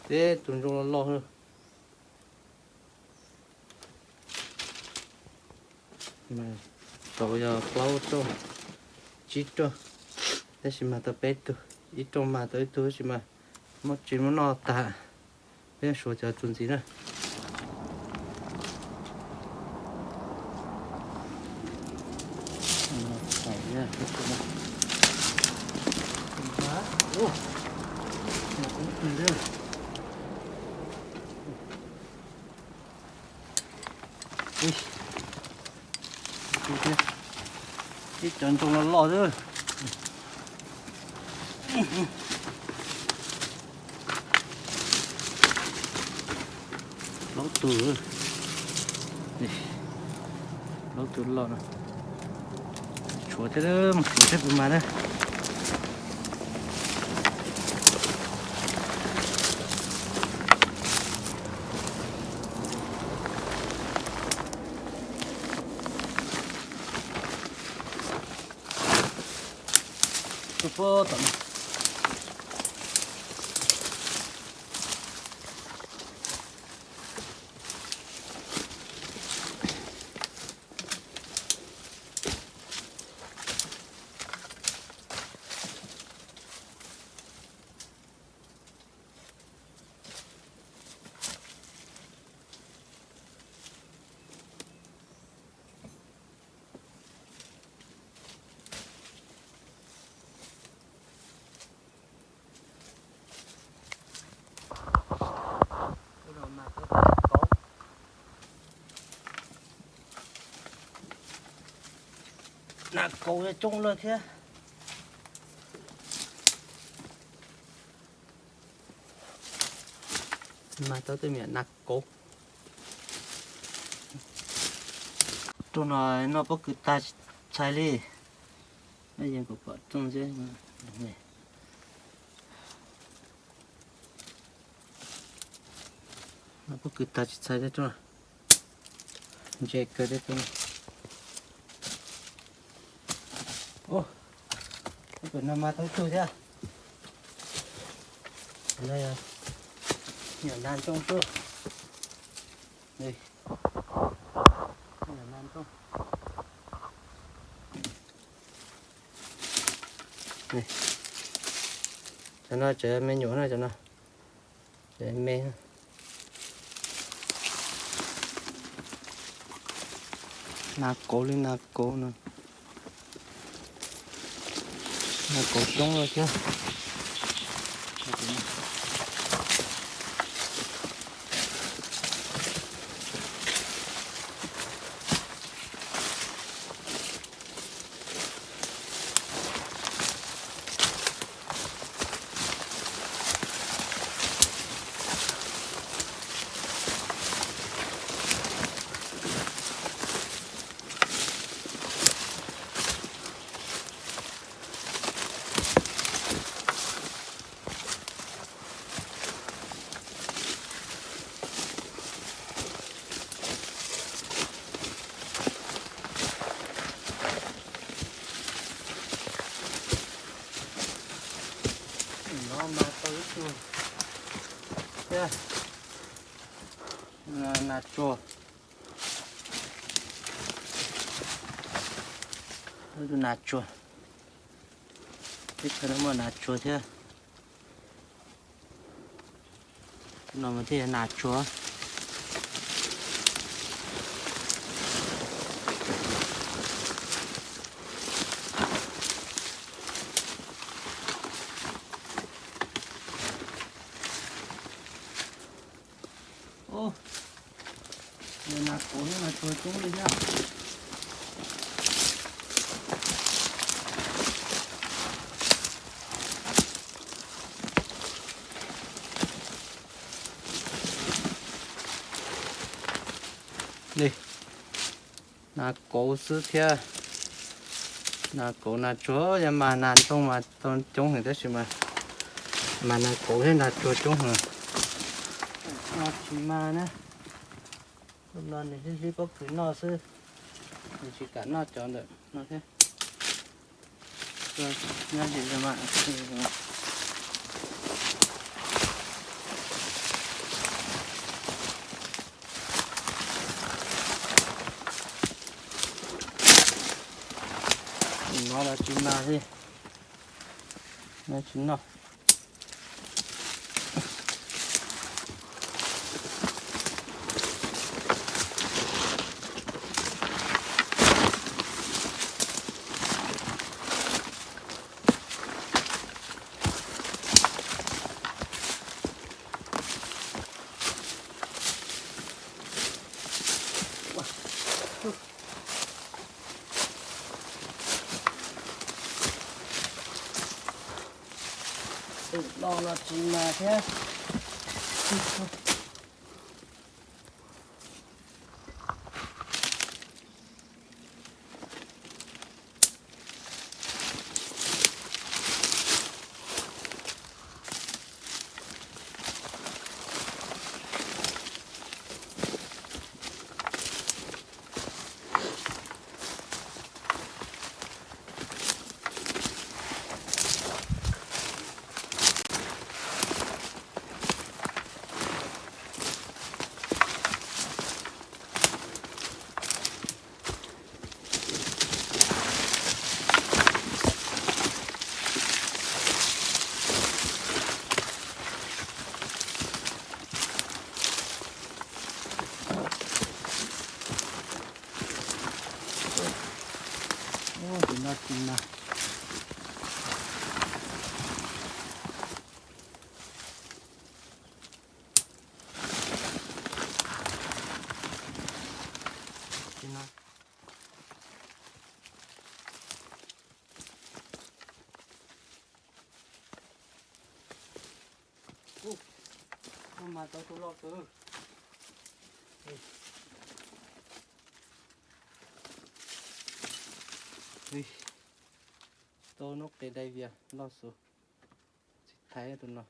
Teb tus ntoo loj loj. Tau yog plaub rooj, tsib rooj, tab sis mag tau peb tug, ib rooj mag tau ib tug tab sis mas muab tsis muab noj tag. Peb suav cov txuas ntxiv na. Ib cov ntoo loj loj xwb. Plaub tug, plaub tug loj no. Tshuav thiab, mus tshuav thiab kuv mas na. Tuaj puag tom no. Nas kauv coob lawm thiab. Mas tau tej me nas kauv. Rooj no noj pob kws tag tsis txhais li. Noj yeej kuv pom rooj xwb. Noj pob kws tag tsis txhais li rooj. Ntse kawg li rooj. Ub, pem no mas tau ib tug thiab. Nyuam nas ntoo xwb. Nyuam nas ntoo. Cov no tseem me nyuam na cov no. Tseem me. Nas kauv li nas kauv no. Nas kauv coob lawm thiab. No mas tau ib tug thiab. Nas tsuag. Ib tug nas tsuag. Teb chaws no muaj nas tsuag thiab. No mas thiaj yog nas tsuag. Nas kauv thiab nas tsuag coob li thiab. Nas kauv xwb thiab. Nas kauv nas tsuag, yog mas nas ntoo mas tau coob heev tab sis mas, mas nas kauv thiab nas tsuag coob heev. No tsis mas na, no nws hlib hlib pob kws noj xwb, nws tsis kam noj cov ntawm no thiab. Nyob ntawm no mas, No los tsis mag li, no tsis noj. Tus no los tsis mag thiab. Tus no tsis mag. Ub, no mas tau tus loj kawg. Tau noob qes dai vias loj xus. Tsis thaiv tus no.